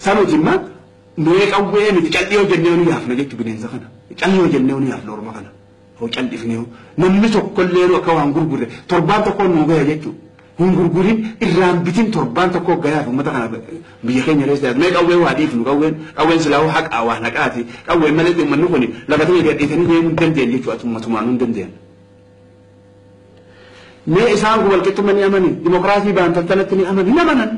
Sanuutimma mee qawwee miti callii hojjennee ni yaafna jechuun bineensa kana. Callii hojjennee ni yaafna orma kana. Hoo callifnee namni tokkollee akka waan gurgurre torbaan tokkoon nu gaya jechuudha. Hin gurgurin irraan bitin torbaan tokko gayaaf uummata kana biyya keenya keessa mee qawwee waa dhiifnu qawween silaa haqaa waan haqaati qawween malee uummanni kun lafa ta'e gadhiisanii deemuu hin dandeenye jechuudha ummatumaan hin dandeenye. Mee isaan kun walqixxummaa ni amani dimokiraasii baan tantanatti ni amani hin amanan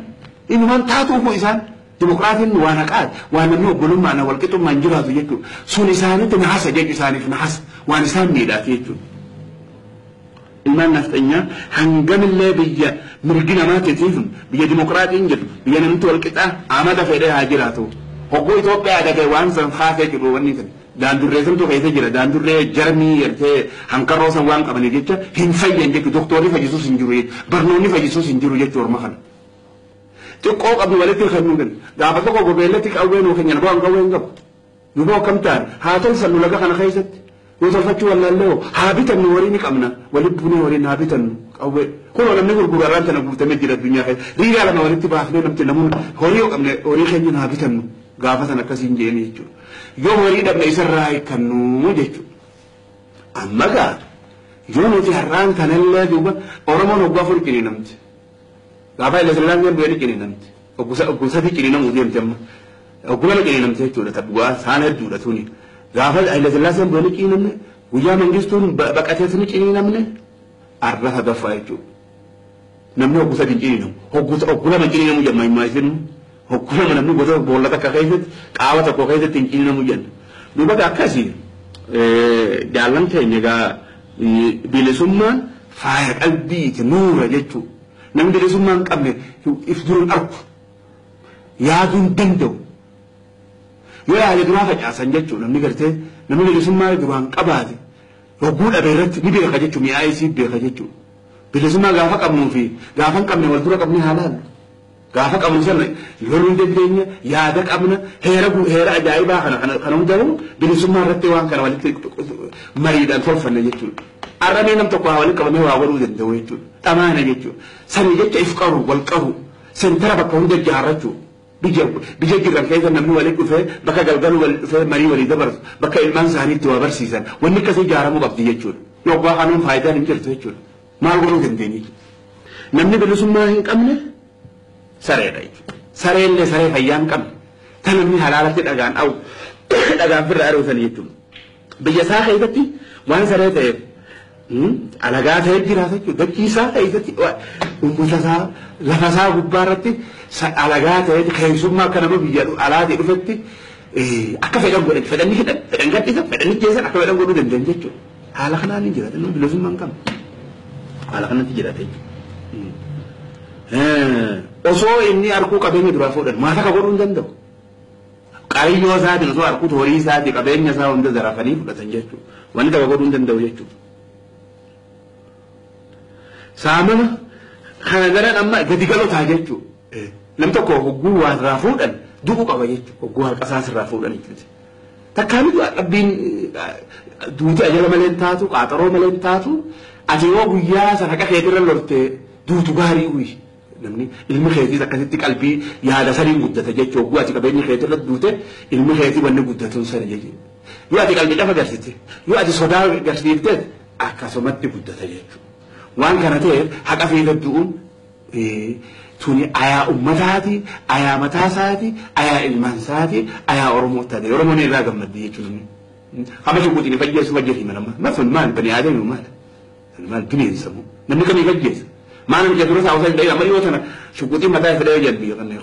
innumaan taatuufu isaan dimokiraasiin waan haqaati waan namni obbolummaan walqixxummaan jiraatu jechuudha sun isaanitti nahasa jechuudha isaaniif nahasa waan isaan miidhaati jechuudha. Ilmaan nafxanyaa hangamillee biyya mirgi namaatiif biyya dimokiraatiin jedhu biyya namni walqixaa amata fedhee haa jiraatu. Hogguu Itoophiyaa dhagee waan san kaasee jiru wanni san daandurree santu keessa jira daandurree jarmii yertee hankarroo san waan qabaniif jecha hin fayyan jechuudha doktorri fayyisuus hin jiru jechuudha barnoonni fayyisuus hin jiru jechuudha orma kana. Xiqqoo qabnu walitti kennuu kenna gaafa tokko gobeellatti qawwee nuu kennan bu'aan qawwee hin qabu. Nu boo akkam ta'an haa tolfannu laga kana keessatti. Yoo tolfachuu wallaallee haa bitannu horii ni qabna walitti bunee horiin haa bitannu qawwee kunoo namni gurgurarraan tana guutamee jira addunyaa keessa riigaa lama walitti baafnee namti namoonni horii yoo qabne horii keenya haa bitannu gaafa sana akkasiin jeeni jechuudha yoo horii dhabne isarraa hiikkannu jechuudha amma gaa yoo nuti har'aan kanallee duuba Oromoon waggaa afur ciniinamti gaafa Haile Sillaaseen bu'ee ciniinamti ogguu sadii ciniinamuu deemte amma ogguu lama ciniinamte jechuudha tabbu'aa saan hedduudha tuni. Gaafa Haile Sillaaseen bu'ee ciniinamne guyyaa Mangistuun baqatees ni ciniinamne arra sadaffaa jechuudha. Namni hogguu sadii ciniinamu hogguu lama ciniinamu jenna himaa isin hogguu lama namni gosa boolla takka keessatti qaama tokko keessatti hin ciniinamu jenna. Duuba akkasii jaallan keenya egaa bilisummaan faaya qalbiiti nuura jechuudha. Namni bilisummaa hin qabne if duruun arku yaaduu hin danda'u. Yoo yaade duraa facaasan jechuudha namni gartee namni bilisummaa duraan qabaate hogguu dhabe irratti ni beeka jechuudha mi'aa isii beeka jechuudha. Bilisummaa gaafa qabnuu fi gaafa hin qabne wal dura qabne haa laallu. Gaafa qabnu sana loluu dandeenya yaada qabna heera ajaa'ibaa kana hundaa'u bilisummaa irratti waan kana walitti mariidhaan tolfanne jechuudha. Arrabee nam tokko haa walitti qabamee waa godhuu danda'u jechuudha. Dhamaana jechuudha. Sanii jecha if qaru wal qaru sentara bakka hunda ijaarrachuu. Biyya jirran keessa namni walitti dhufee bakka galgaluu walitti dhufee marii walii dabarsu bakka ilmaan isaanii itti waa barsiisan wanni akkasii ijaaramuu qabdi jechuudha. Yookaan kanuun faayidaan hin jirtu jechuudha. Maal godhuu dandeenya? Namni bilisummaa hin qabne sareedha jechuudha. Sareellee saree fayyaa hin qabne. Tan namni halaalatti dhagaan dha'u dhagaan firra ari'atan jechuudha. Biyya isaa keessatti waan saree ta'eef alagaa ta'ee jiraata jechuudha. Dachii isaa keessatti uummata isaa lafa isaa gubbaa irratti alagaa ta'ee keessummaa akka nama biyya alaatii dhufetti akka fedhan godhan fedhan ni hidhan fedhan gadhiisan fedhan ni jeessan akka fedhan godhuu danda'an jechuudha. Haala kanaan ni jiraata namni bilisummaa hin qabne. Haala kanatti jiraata jechuudha. Osoo inni arguu qabeenya duraa fuudhan maal akka godhuu hin danda'u. Qariyyoo isaatiin osoo arguu horii isaatii qabeenya isaa hunda zarafanii fudhatan jechuudha. Wanni tokko godhuu hin danda'u jechuudha. Saamama kana garan amma gadi galotaa jechuudha. Nam tokko hogguu waa irraa fuudhan du'uu qaba jechuudha. Hogguu harka isaas irraa fuudhan jechuudha. Takkaani rabbiin duuti ajala malee hin taatu qaaxaroo malee hin taatu ati yoo guyyaa sana haqa keetirra lortee duutu gaarii uyi. Namni ilmi keetiis akkasitti qalbii yaada saniin guddata jechuudha. Hogguu ati qabeenya keetirra duute ilmi keetii wanni guddatuun sana jechuudha. Yoo ati qalbii dhafa garsiifte yoo ati sodaa garsiifte akkasumatti guddata jechuudha. Waan kana ta'eef haqa fiida du'uun tuni ayaa uummataati, ayaa mataasaati, ayaa ilmaansaati, ayaa Oromoo taate. Oromoon irraa gammaddi jechuudha. Hamma shukuutiin fayyeessu fayyeessi mana. Maal maal bani aadami maal? Maal bineensa moo? Namni kamii fayyeessa? Maal namni dura saawwataa hin dhayin amma dhiyoo tana shukuutiin mataa isa dhayee jedhu biyya kana.